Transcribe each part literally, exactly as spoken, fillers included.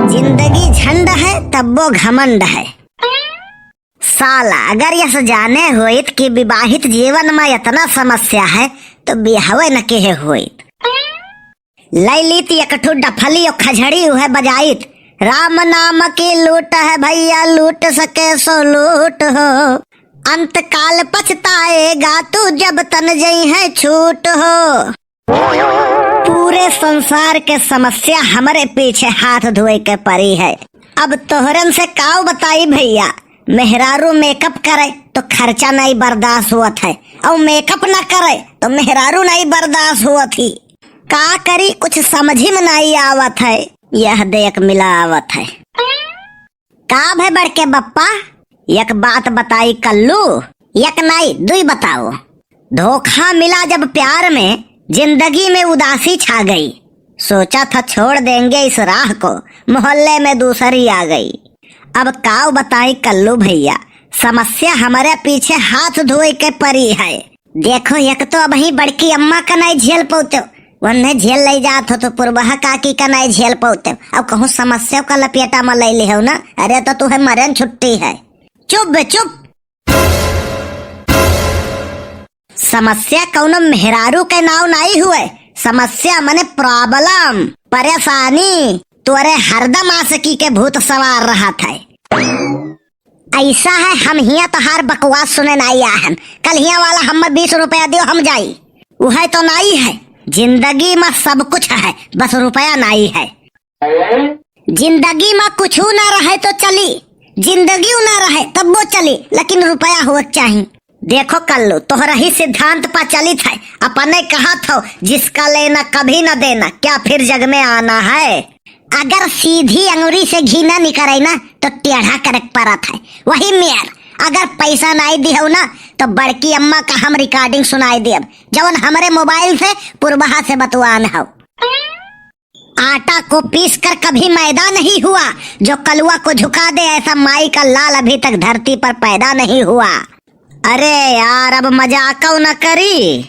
जिंदगी झंड है, तब्बो घमंड है। साला, अगर यस जाने होइत कि विवाहित जीवन मा इतना समस्या है, तो बियाहवे न केहे होइत। लइ लीत एक ठो डफली और खझड़ी उहे बजाइत, राम नाम की लूट है भइया, लूट सके सो लूट हो, अंत काल पछताएगा तू जब तन जइहैं छूट हो। पूरे संसार के समस्या हमरे पीछे हाथ धोए के परी है। अब तोहरन से काउ बताई भइया, मेहरारू makeup करे तो खर्चा नाहीं बर्दाश्त होत है, और makeup ना करे तो मेहरारू नाहीं बर्दाश्त होत ही। का करी, कुछ समझी में नाहीं आवत है, यह देख मिला आवत है। का भे बड़के बप्पा, एक बात बताई कल्लू, एक नाहीं दुई बताओ। धोखा मिला जब प्यार में, जिंदगी में उदासी छा गई। सोचा था छोड़ देंगे इस राह को, मोहल्ले में दूसरी आ गई। अब काउ बताई कल्लू भइया, समस्या हमरे पीछे हाथ धोए के परी है। देखो, एक तो अबहीं बड़की अम्मा का नाहीं झेल पउते, वन्ने झेल लइ जात हो तो पुरबहा काकी का नाहीं झेल पउते, अब कहूँ समस्या का लपेटा में लइ लिहो ना, अरे तो तुहे मरन छुट्टी है। चुप बे, चुप। समस्या कउनो मेहरारू के नाव नाहीं हुए, समस्या मने problem, परेशानी, तोरे हरदम आशिकी के भूत सवार रहत है। अइसा है, हम हियाँ तोहार बकवास सुने नाहीं आए हन। कल हियाँ वाला हम्मे बीस रुपया दियो, हम जाई। उहे तो नाहीं है। जिंदगी मा सब कुछ है, बस रुपया नाहीं है। जिंदगी मा कुछू ना रहे तो चली, जिंदगी ना रहे तब्बो चली, लेकिन रुपया होए के चाही। देखो कल्लू, तोहरा ही सिद्धांत पा चलित है, अपने कहत हो, जिसका लेना कभी न देना, क्या फिर जग में आना है? अगर सीधी अंगुरी से घी ना निकरे ना, तो टेढ़ा करे के परत है। वही मेर, अगर पैसा नाहीं दिहो ना, तो बड़की अम्मा का हम recording सुनाई देब, जवन हमरे mobile से पुरबहा से बतवान हो। आटा को पीस कर कभी मैदा नहीं हुआ, जो कलुआ को झुका दे, ऐसा माई का लाल अभी तक धरती पर पैदा नहीं हुआ। अरे यार, अब मजाकौ न करी।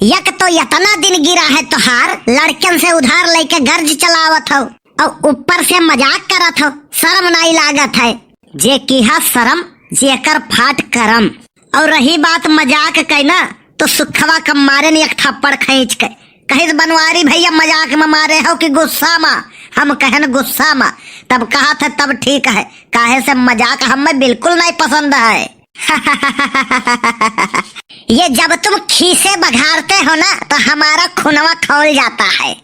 एक तो इतना दिन गिरा है तोहार, लड़कन से उधार लेके गर्ज चलावत हो, और ऊपर से मजाक करत हो, शर्म नाहीं लागत है। जे किहा शर्म, जेकर फाट करम। और रही बात मजाक कै ना, तो सुखवा का मारे न एक थप्पड़ खींच के, कहिस, "बनवारी भइया, मजाक में मारे हो कि गुस्सा में?" हम कहन, "गुस्सा में।" तब कहत है, "तब ठीक है, काहे से मजाक हमें बिल्कुल नाहीं पसंद है।" ये जब तुम खीसे बघारते हो ना, तो हमारा खुनवा खौल जाता है।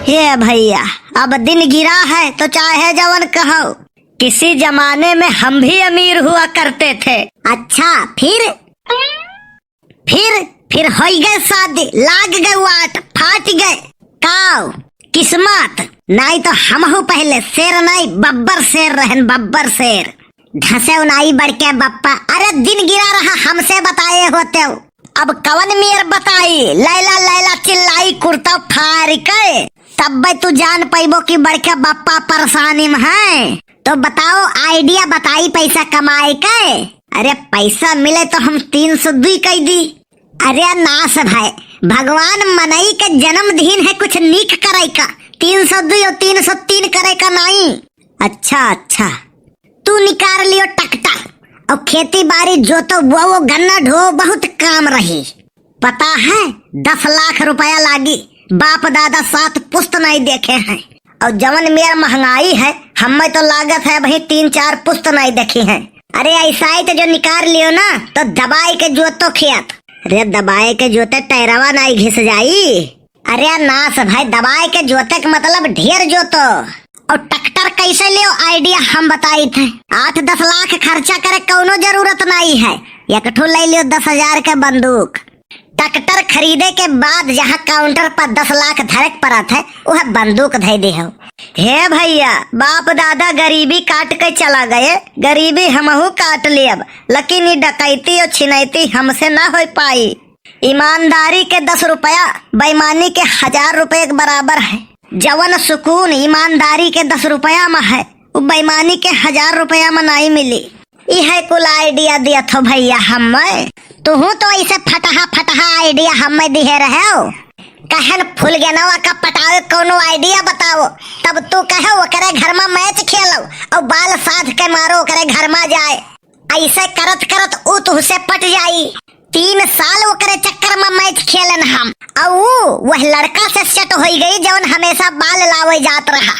हे भइया, अब दिन गिरा है तो चाहे जवन कहो, किसी जमाने में हम भी अमीर हुआ करते थे। अच्छा, फिर? फिर, फिर होइ गए शादी, लाग गए वाट, फाट गए। काव? किस्मत। नाहीं तो हमहू पहले शेर नाहीं, बब्बर शेर रहन, बब्बर शेर। धसेउ नाहीं बड़के बप्पा, अरे दिन गिरा रहा हमसे बताए होतेउ। अब कवन मेर बताई, लैला लैला चिल्लाई कुर्ता फाड़ के, तब्बे तू जान पइबो कि बड़के बप्पा परेशानी में हैं। तो बताओ idea बताई पैसा कमाए के। अरे पैसा मिले तो हम तीन सौ दुई कइ दी। अरे नास भाई, भगवान मनई के जन्म दिन है कुछ नीक करे का, तीन सौ दुई और तीन सौ तीन करे का नाहीं। अच्छा, अच्छा। तू निकार लियो ट्रैक्टर और खेती बाड़ी जोतो बोवो गन्ना ढो बहुत काम रही। पता है दस लाख रुपया लागी, बाप दादा सात पुस्त नाहीं देखे हैं। और जवन मेर महंगाई है, हमें तो लागत है अबहीं तीन चार पुस्त नाहीं देखी हैं। अरे ऐसा ही तो जो निकार लियो ना तो दबाई के जोतो खेत। अरे दबाई के जोते टैरवा नाहीं घिस जाई। अरे नास भाई, दबाए के जोते के मतलब ढेर जोतो। और ट्रैक्टर कैसे लियो, idea हम बताइत है। आठ दस लाख खर्चा करे कौनो जरूरत नाहीं है, एक ठो ले लियो दस हजार के बंदूक। ट्रैक्टर खरीदे के बाद जहाँ counter पर दस लाख धरे के पड़त है, वह बंदूक धइ देहो। हे भइया, बाप दादा गरीबी काट के चला गए, गरीबी हमहू काट लेब, लेकिन ई डकैती और छिनैती हमसे ना होइ पाई। ईमानदारी के दस रुपया बेईमानी के हजार रुपये के बराबर है। जवन सुकून ईमानदारी के दस रुपया में है, उ बेईमानी के हजार रुपया में नाहीं मिली। इहे कुल idea दियत हो भइया हमें। तुहू तो ऐसे फटहा फटहा idea हमें दिहे रहेउ। कहन फुलगेनवा का पटावे कौनो idea बताओ, तब तू कहे ओकरे घर मा match खेलो और बाल साध के मारो ओकरे घर मा जाए। ऐसे करत करत ऊ तुहसे पट जाई। तीन साल ओकरे चक्कर मा match खेलन हम, और ऊ वह लड़का से set होई गई जौन हमेशा बाल लावे जात रहा।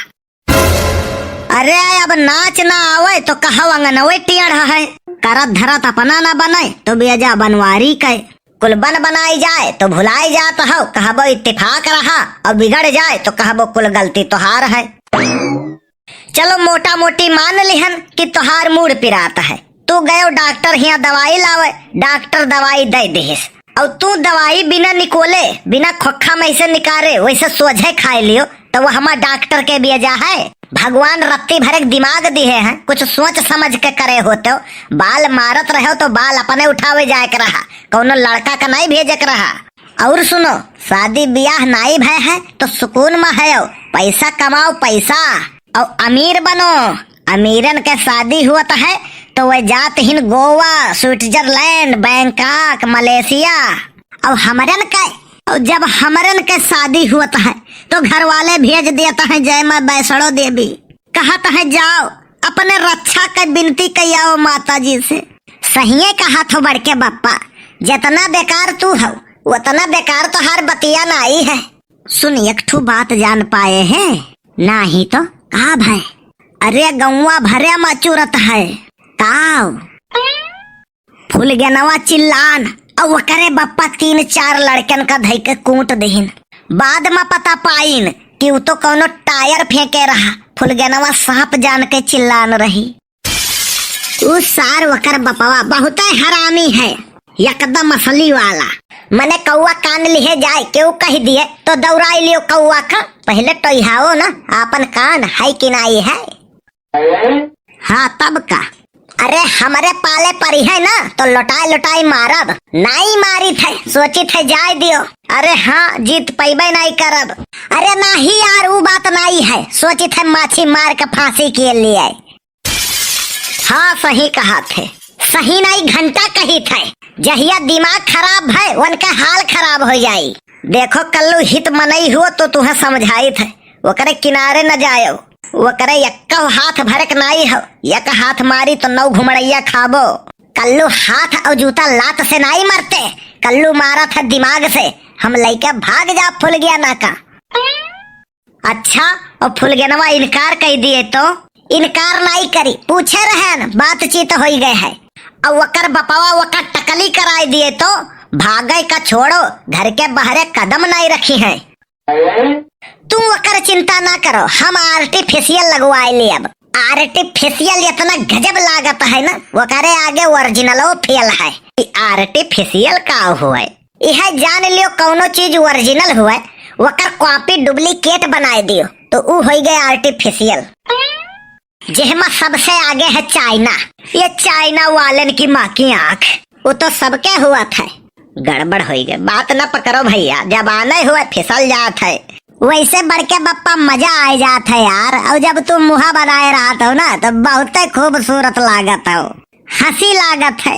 अरे, अब नाच ना आवे तो कहब अंगनवे टेढ़ है, करत धरत अपना ना बने तो बेजा बनवारी के। कुल बन बनाई जाए तो भुलाई जात हो, कहबो इत्तेफाक रहा, और बिगड़ जाए तो कहबो कुल गलती तोहार है। चलो मोटा मोटी मान लिहन कि तोहार मूड़ पिरात है, तू गयो डॉक्टर हियाँ दवाई लावे, डॉक्टर दवाई दे दिहिस, और तू दवाई बिना निकोले, बिना खोखा में से निकारे, वैसे सोझे खाए लियो, तो वो हमार डॉक्टर के बेजा है। भगवान रत्ती भर एक दिमाग दिहे हैं, कुछ सोच समझ के करे होते हो। बाल मारत रहो तो बाल अपने उठावे जाए के रहा, कौनो लड़का का नहीं भेजे के रहा। और सुनो, शादी ब्याह नाई भय है तो सुकून में है, पैसा कमाओ पैसा, और अमीर बनो। अमीरन के शादी हुअत है तो वह जात हिन गोवा, स्विट्जरलैंड, बैंकॉक, मलेशिया। और हमरन के, और जब हमरन के शादी हुअत है तो घर वाले भेज देत हैं जय माँ वैष्णो देवी। कहत हैं जाओ अपने रक्षा के विनती कई आओ माता जी से। सहिए कहत हो बड़के बप्पा, जितना बेकार तू हो उतना बेकार तोहार बतिया नाई है। सुन, एक ठो बात जान पाए हैं, नाही तो का भय? अरे गौवा भरे मा चुरत है। ताव। फुलगेनवा चिल्लान, और ओकरे बप्पा तीन चार लड़कन का धई के कूट देहिन। बाद मा पता पाइन कि उ तो कौनो टायर फेंके रहा, फुलगेनवा सांप जान के चिल्लान रही। उ सार ओकर बपवा बहुते हरामी है, एकदम असली वाला। मने कौआ कान लिहे जाए, केहू कह दिए तो दौड़ाई लियो कौआ का। पहले टोइहाओ ना, आपन कान है कि नाई है। हाँ, तब का। अरे, हमरे पाले परी है ना, तो लोटाई लोटाई मारब। नाई मारित है, सोचित है जाए दियो। अरे हाँ, जीत पैबे नाई करब। अरे नाही यार, उ बात नाई है, सोचित है माछी मार के फांसी के लिए। हाँ, सही कहत है, सही नाई घंटा कहित है। जहिया दिमाग खराब है, उनका हाल खराब हो जाई। देखो, कल्लू हित मनई हुओ तो तुहे समझाइत है, ओकरे किनारे न जायो। ओकरे एक्को हाथ भरक नाई हो, एक हाथ मारी तो नौ घुमड़ैया खाबो। कल्लू हाथ और जूता लात से नाई मरते, कल्लू मारत है दिमाग से। हम लइके भाग जा फुलगेना का। अच्छा, और फुलगेनवा इनकार कई दिए तो? इनकार नाई करी, पूछे रहन, बातचीत होई गए है। और ओकर बपवा ओकर टकली कराई दिए तो भागे का छोड़ो, घर के बाहरे कदम नाई रखी है। तू ओकर चिंता ना करो, हम आर्टिफिशियल लगवाए लेब। आर्टिफिशियल इतना गजब लागत है ना, ओकरे आगे ओरिजिनलो फेल है। ई आर्टिफिशियल का होए? यह जान लियो, कौनो चीज ओरिजिनल हुए, ओकर कॉपी डुप्लीकेट बनाए दियो, तो ऊ होई गए आर्टिफिशियल। जेहमा सबसे आगे है चाइना। ये चाइना वालन की माँ की आँख, वो तो सबके हुआ था। गड़बड़ होई गए, बात न पकड़ो भैया, जब आने हुए फिसल जात है। वैसे बड़के बप्पा मजा आ जात है यार, और जब तुम मुहा बनाए रहत हो ना तो बहुते खूबसूरत लागत हो, हंसी लागत है।